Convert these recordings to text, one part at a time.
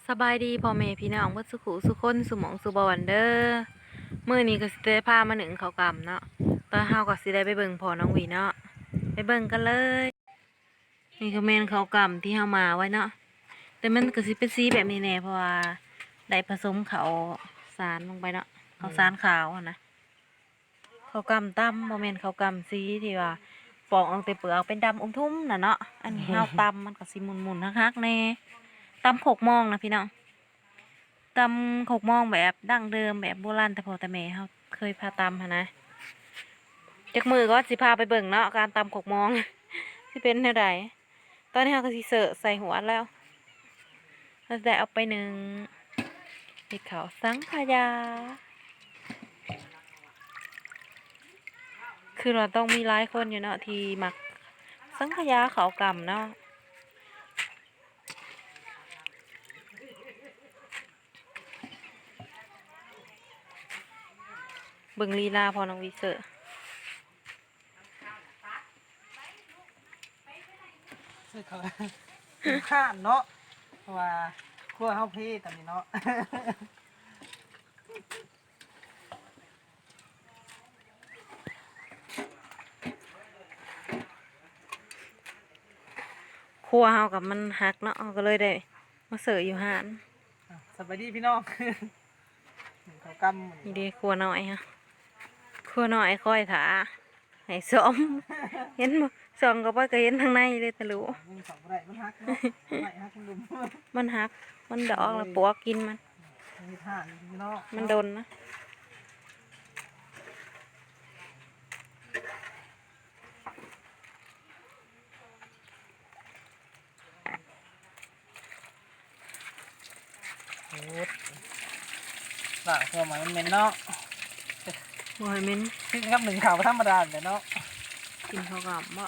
ສະບາຍດີພໍ່ແມ່ພີ່ນ້ອງເບິດສູ່ຄູ່ສູ່ຄົນ ສູ່ໝ່ອງສູ່ບ່ອນເດີ. ມື້ນີ້ກໍຊິໄດ້ພາມາໜຶ້ງເຂົ້າກ່ຳເນາະ. ຕອນເຮົາກໍຊິໄດ້ໄປເບິ່ງພໍ່ນ້ອງຫວີເນາະ. ໄປເບິ່ງກັນເລີຍ. ນີ້ກໍແມ່ນເຂົ້າກ່ຳທີ່ເຮົາໝ່າໄວ້ເນາະ. ແຕ່ມັນກໍຊິເປັນສີແບບນີ້ແດ່ ເພາະວ່າໄດ້ປະສົມເຂົ້າສານລົງໄປເນາະ. ເຂົ້າສານຂາວຫັ້ນນະ. ເຂົ້າກ່ຳຕຳ ບໍ່ແມ່ນເຂົ້າກ່ຳສີທີ່ວ່າປອກອອກແຕ່ເປືອກເປັນດຳອຸ່ມທຸ່ມນະເນາະ. ອັນນີ້ເຮົາຕຳມັນກໍຊິໝຸ່ນໆຮັກໆແດ່. ຕຳໂຄກມອງນະພີ່ນ້ອງ. ຕຳໂຄກມອງແບບດັ້ງເດີມ ແບບໂບລານແຕ່ພໍ່ແຕ່ແມ່ເຮົາເຄີຍພາຕຳຫັ້ນນະ. ຈັກມື້ກ່ອນຊິພາໄປເບິ່ງເນາະ ການຕຳໂຄກມອງ ຊິເປັນແນວໃດ. ຕອນນີ້ເຮົາກໍຊິເສີໃສ່ຫວດແລ້ວ. ເຮົາຈະໄດ້ເອົາໄປໜຶ້ງເຮັດເຂົ້າສັງຂະຢາ. ຄືວ່າຕ້ອງມີຫຼາຍຄົນຢູ່ເນາະ ທີ່ມັກສັງຂະຢາເຂົ້າກ່ຳເນາະ. ເບິ່ງລີລາພໍ່ນ້ອງຫວີເສີ. ເສີເຂົ້າ ເປັນຂ້ານເນາະ ເພາະວ່າຄົວເຮົາເພຕອນນີ້ເນາະ. ຄົວເຮົາກໍມັນຫັກເນາະ ເຮົາກໍເລີຍໄດ້ມາເສີຢູ່ຮ້ານ. ອ່ະ ສະບາຍດີພີ່ນ້ອງ. ເຂົ້າກ່ຳ ນີ້ເດ້ຄົວນ້ອຍເຮົາ ຄົວນ້ອຍຄອຍຖ້າໃຫ້ສ້ອມ. ເຫັນບໍ່? ສ່ອງເຂົ້າໄປກໍເຫັນທາງໃນເລີຍທະລຸ. ມັນເຂົ້າບໍ່ໄດ້ ມັນຫັກເນາະ ໄມ້ຫັກ ມັນດຸມ ມັນຫັກ ມັນດອກແລ້ວປວກກິນມັນ. ເຮັດຮ້ານຢູ່ເນາະ ມັນດົນນະ. ໂອ້ ລ້າງເພື່ອໃຫ້ມັນເໝັນເນາະ. ບໍ່ໃຫ້ເໝັນ ຄືກັບໜຶ້ງເຂົ້າທຳມະດານີ້ແຫຼະເນາະ. ກິນເຂົ້າກັບບໍ່?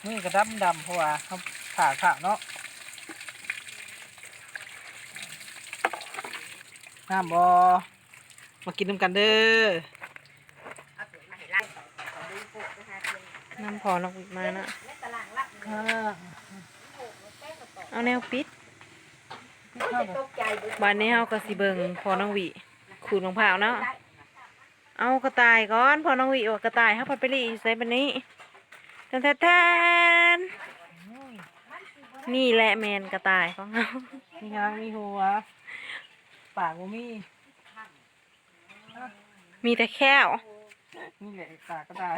ມືກໍດຳໆ ເພາະວ່າເຮົາຜ່າຂ້າວເນາະ. ງາມບໍ່? ມາກິນນຳກັນເດີ. ນຳພໍ່ນ້ອງຫວີມາເນາະ. ເອົາແນວປິດ. ບາດນີ້ເຮົາກໍຊິເບິ່ງພໍ່ນ້ອງຫວີຂູດໝາກພ້າວເນາະ. ເອົາກະຕ່າຍກ່ອນ ພໍ່ນ້ອງຫວີວ່າກະຕ່າຍ ເຮົາພັດໄປລີ້ຢູ່ໃສບາດນີ້. ແທນໆໆ ນີ້ແຫຼະແມ່ນກະຕ່າຍຂອງເຮົາ. ມີຫາງມີຫົວ ປາກບໍ່ມີ. ມີແຕ່ແຂ້ວ. ນີ້ແຫຼະ ຕາກໍຕາຍ.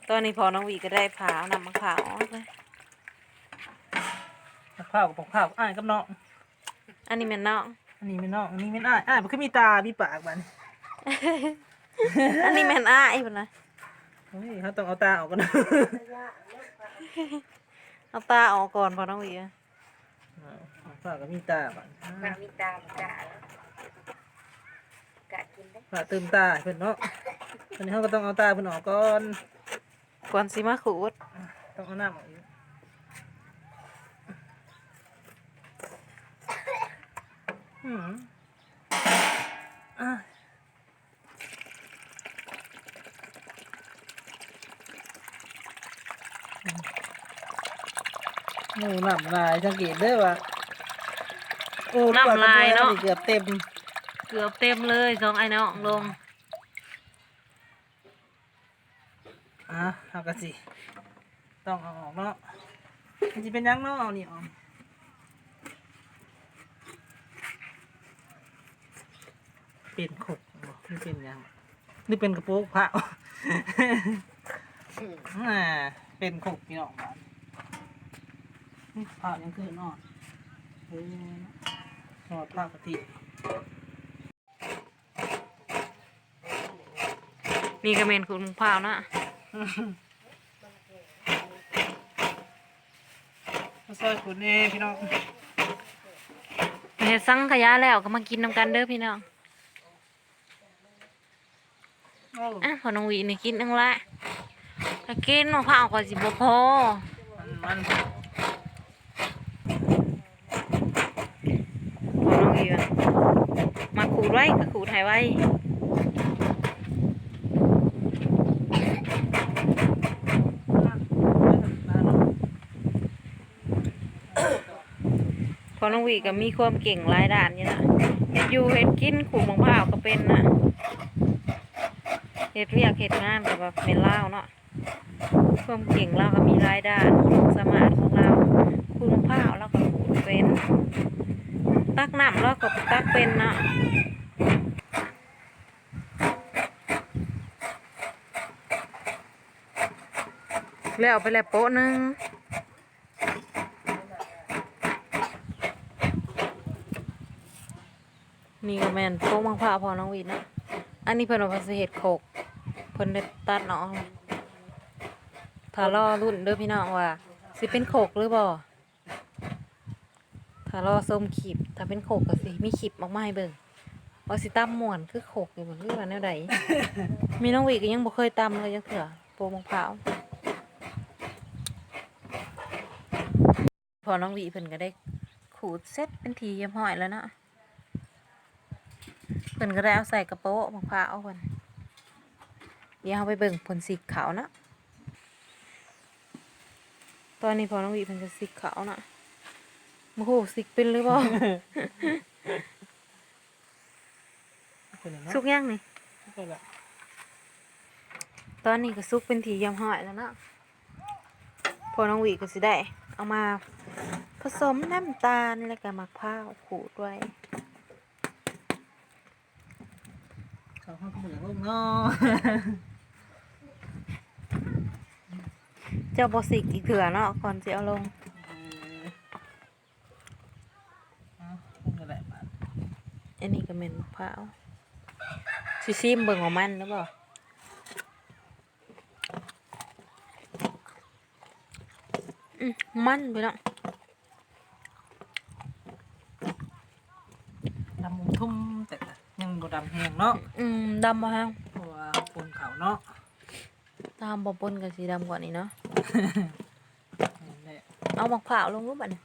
ຕອນນີ້ພໍ່ນ້ອງຫວີກໍໄດ້ຜ່າເອົານ້ຳໝາກພ້າວອອກເລີຍ. ໝາກພ້າວກັບໝາກພ້າວ ອ້າຍກັບນ້ອງ. ອັນນີ້ແມ່ນນ້ອງ ອັນນີ້ແມ່ນນ້ອງ ອັນນີ້ແມ່ນອ້າຍ. ອ້າຍບໍ່ຄືມີຕາ ມີປາກບາດນີ້. ອັນນີ້ແມ່ນອ້າຍພຸ້ນນະ. ໂອ້ຍ ເຮົາຕ້ອງເອົາຕາອອກກ່ອນ. ເອົາຕາອອກກ່ອນ ພໍ່ນ້ອງຫວີ. ອ້າວ ປ້າກໍມີຕາບາດ ປ້າມີຕາ ບໍ່ກ້າ ກ້າກິນເດ້ ປ້າຕື່ມຕາໃຫ້ເພິ່ນເນາະ. ຕອນນີ້ເຮົາກໍຕ້ອງເອົາຕາເພິ່ນອອກກ່ອນ ກ່ອນຊິມາຂູດ ຕ້ອງເອົານ້ຳອອກອີກ. ອືມ ອ່າ ໂອ້ ນ້ຳຫຼາຍ ສັງເກດເດີວ່າ ໂອ້ ນ້ຳຫຼາຍເນາະ ເກືອບເຕັມ ເກືອບເຕັມເລີຍ ສອງອ້າຍນ້ອງລົງ. ອ່າ ເຮົາກໍຊິຕ້ອງເອົາອອກເນາະ. ມັນຊິເປັນຫຍັງເນາະ ເອົານີ້ອອກ. ເປັນຄົກບໍ່ ຫຼືເປັນຫຍັງ ຫຼືເປັນກະໂປກພ້າວ? ອ່າ ເປັນຄົກພີ່ນ້ອງບາດນີ້. ພ້າວຍັງຄືນອນ ເອີ ທອດພ້າວກະທິ. ນີ້ກໍແມ່ນຂູດໝາກພ້າວນະ ມາຊ່ອຍຂູດແດ່ພີ່ນ້ອງ. ເຮັດສັງຂະຢາແລ້ວກໍມາກິນນຳກັນເດີພີ່ນ້ອງ. ໂອ້ ອ່ະ ພໍ່ນ້ອງຫວີນີ້ກິນເອງລະ ຖ້າກິນໝາກພ້າວກໍຊິບໍ່ພໍ. ມັນ ພໍ່ນ້ອງອີວ່າ ມັກຂູດໄວກໍຂູດໃຫ້ໄວ. ພໍ່ນ້ອງຫວີກໍມີຄວາມເກັ່ງຫຼາຍດ້ານຢູ່ນະ ເຮັດຢູ່ເຮັດກິນ ຂູດໝາກພ້າວກໍເປັນນະ ເຮັດວຽກເຮັດງານກໍແບບແມ່ນລາວເນາະ ຄວາມເກັ່ງລາວກໍມີຫຼາຍດ້ານ ຄວາມສາມາດຂອງລາວ ຂູດໝາກພ້າວລາວກໍຂູດເປັນ ຕັກນ້ຳລາວກໍຕັກເປັນເນາະ. ແລ້ວໄປແລ້ວໂປະໜຶ່ງ. ນີ້ກໍແມ່ນໂປະໝາກພ້າວພໍ່ນ້ອງຫວີເນາະ ອັນນີ້ເພິ່ນວ່າເພິ່ນຊິເຮັດໂຄກ ເພິ່ນໄດ້ຕັດເນາະ ຖ້າລໍລຸ້ນເດີພີ່ນ້ອງວ່າຊິເປັນໂຄກຫຼືບໍ່. ຖ້າລໍຊົມຄລິບ ຖ້າເປັນໂຄກກໍຊິມີຄລິບອອກມາໃຫ້ເບິ່ງ ວ່າຊິຕຳມ່ວນຄືໂຄກຢູ່ບໍ່ ຫຼືວ່າແນວໃດ. ແມ່ນ້ອງຫວີກໍຍັງບໍ່ເຄີຍຕຳເລີຍຈັກເທື່ອ ໂປະໝາກພ້າວ. ພໍ່ນ້ອງຫວີເພິ່ນກໍໄດ້ຂູດເສັດເປັນທີ່ຮຽບຮ້ອຍແລ້ວເນາະ. ເພິ່ນກໍໄດ້ເອົາໃສ່ກະໂປະໝາກພ້າວເພິ່ນ ດຽວເຮົາໄປເບິ່ງເພິ່ນຊິກເຂົ້າເນາະ. ຕອນນີ້ພໍ່ນ້ອງຫວີເພິ່ນກໍຊິກເຂົ້າເນາະ ບໍ່ຮູ້ຊິກເປັນຫຼືບໍ່. ສຸກຍັງນີ້? ສຸກແລ້ວ. ຕອນນີ້ກໍສຸກເປັນທີ່ຮຽບຮ້ອຍແລ້ວເນາະ. ພໍ່ນ້ອງຫວີກໍຊິໄດ້ເອົາມາຜະສົມນ້ຳຕານ ແລ້ວກໍໝາກພ້າວຂູດໄວ້. ເຂົາເຮົາກໍບໍ່ຢາກລົງເນາະ. ເຈົ້າບໍ່ຊິກອີກເທື່ອເນາະ ກ່ອນຊິເອົາລົງ. ເອີ ເອົາລົງກໍໄດ້ບາດ. ອັນນີ້ກໍແມ່ນໝາກພ້າວ ຊິຊີມເບິ່ງວ່າມັນຫຼືບໍ່. ອືມ ມັນພີ່ນ້ອງ ດຳທຸ່ມ ແຕ່ກໍຍັງບໍ່ດຳແຮງເນາະ. ອືມ ດຳບໍ່ແຮງ ເພາະວ່າປົນເຂົ້າເນາະ ຖ້າບໍ່ປົນກໍຊິດຳກວ່ານີ້ເນາະ. ນັ້ນແຫຼະ ເອົາໝາກພ້າວລົງລູກບາດນີ້.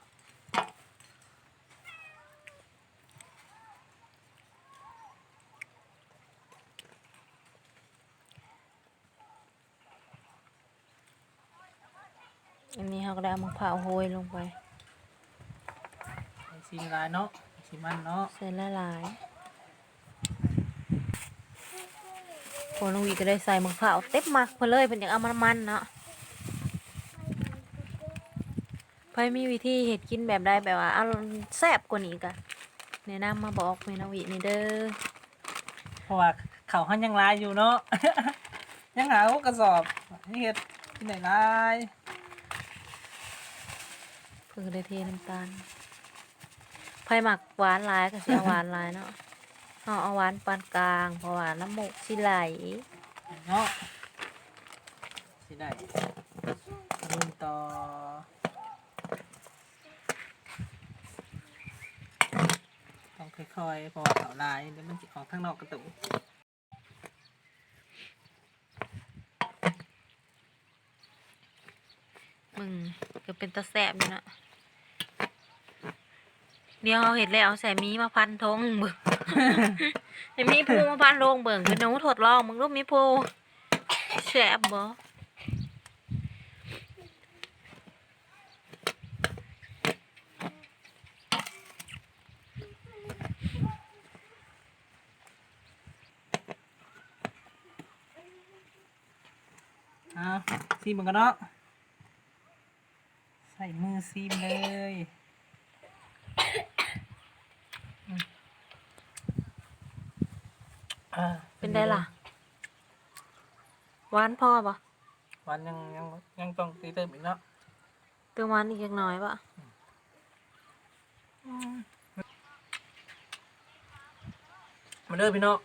ອັນນີ້ເຮົາກໍໄດ້ເອົາໝາກພ້າວໂຮຍລົງໄປ ໃສ່ຊິຫຼາຍເນາະ ຊິມັນເນາະ ໃສ່ຫຼາຍໆ. ພໍ່ນ້ອງຫວີກໍໄດ້ໃສ່ໝາກພ້າວເຕັມໝັກເພິ່ນເລີຍ ເພິ່ນຢາກເອົາມັນໆເນາະ. ໃຜມີວິທີເຮັດກິນແບບໃດ ແບບວ່າ ອາ ແຊບກວ່ານີ້ກະແນະນຳມາບອກແມ່ນ້ອງຫວີແດ່ເດີ ເພາະວ່າເຂົ້າເຮົາຍັງຫຼາຍຢູ່ເນາະ ຍັງຫ້າຫົກກະສອບ ຍັງເຮັດກິນໄດ້ຫຼາຍ. ເພິ່ນກໍໄດ້ເທນ້ຳຕານ ໃຜມັກຫວານຫຼາຍກໍຊິເອົາຫວານຫຼາຍເນາະ ເຮົາເອົາຫວານປານກາງ ເພາະວ່ານ້ຳມູກຊິໄຫຼເນາະ. ຊິໄດ້ລຸ້ນຕໍ່ ຕ້ອງຄ່ອຍໆ ເພາະວ່າເຂົ້າຫຼາຍ ດຽວມັນຊິອອກທາງນອກກະຕຸ. ເບິ່ງ ກໍເປັນຕາແຊບຢູ່ເນາະ. ດຽວເຮົາເຮັດແລ້ວ ເອົາໃສ່ໝີ່ມາພັນທົງເບິ່ງ ໃຫ້ໝີ່ພູມາພັນໂລງເບິ່ງ ເປັນໜູທົດລອງເບິ່ງດູ ໝີ່ພູ ແຊບບໍ່? ເອົາ ຊີມເບິ່ງກ່ອນເນາະ ໃຊ້ມືຊີມເລີຍ. ອືມ ເປັນໃດລະ? ຫວານພໍບໍ່? ຫວານ ຍັງ ຍັງ ຍັງຕ້ອງຕີເຕີມອີກເນາະ. ຕື່ມຫວານອີກຈັກໜ້ອຍບໍ່? ອືມ ມາເດີພີ່ນ້ອງ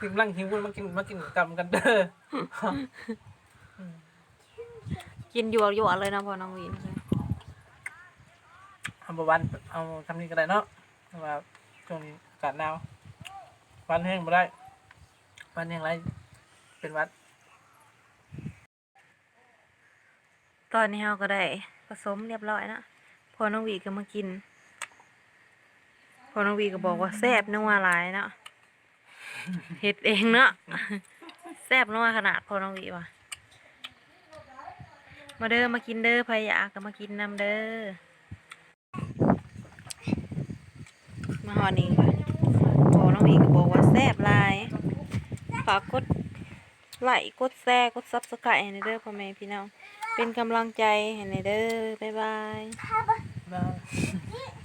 ກຳລັງຫິວ ມາກິນ ມາກິນກຳກັນເດີ. ອືມ ກິນຢວກໆເລີຍເນາະ ພໍ່ນ້ອງຫວີ ເອົາບໍ່ຫວານ ເອົາຊ່ຳນີ້ກໍໄດ້ເນາະ ເພາະວ່າຊ່ວງນີ້ອາກາດໜາວ ຫວານແຮງບໍ່ໄດ້ ຫວານແຮງຫຼາຍເປັນຫວັດ. ຕອນນີ້ເຮົາກໍໄດ້ປະສົມຮຽບຮ້ອຍເນາະ ພໍ່ນ້ອງຫວີກໍມາກິນ ພໍ່ນ້ອງຫວີກໍບອກວ່າແຊບນົວຫຼາຍເນາະ ເຮັດເອງເນາະ ແຊບນົວຂະໜາດ ພໍ່ນ້ອງຫວີວ່າ. ມາເດີ ມາກິນເດີ ໃຜຢາກກໍມາກິນນຳເດີ. ອັນນີ້ກໍ ພໍ່ນ້ອງອີກກໍບອກວ່າແຊບຫຼາຍ. ຝາກກົດໄລ ກົດແຊ ກົດ Subscribe ໃຫ້ແດ່ເດີພໍ່ແມ່ພີ່ນ້ອງ ເປັນກຳລັງໃຈໃຫ້ແດ່ເດີ. ບາຍບາຍ. ບາຍ.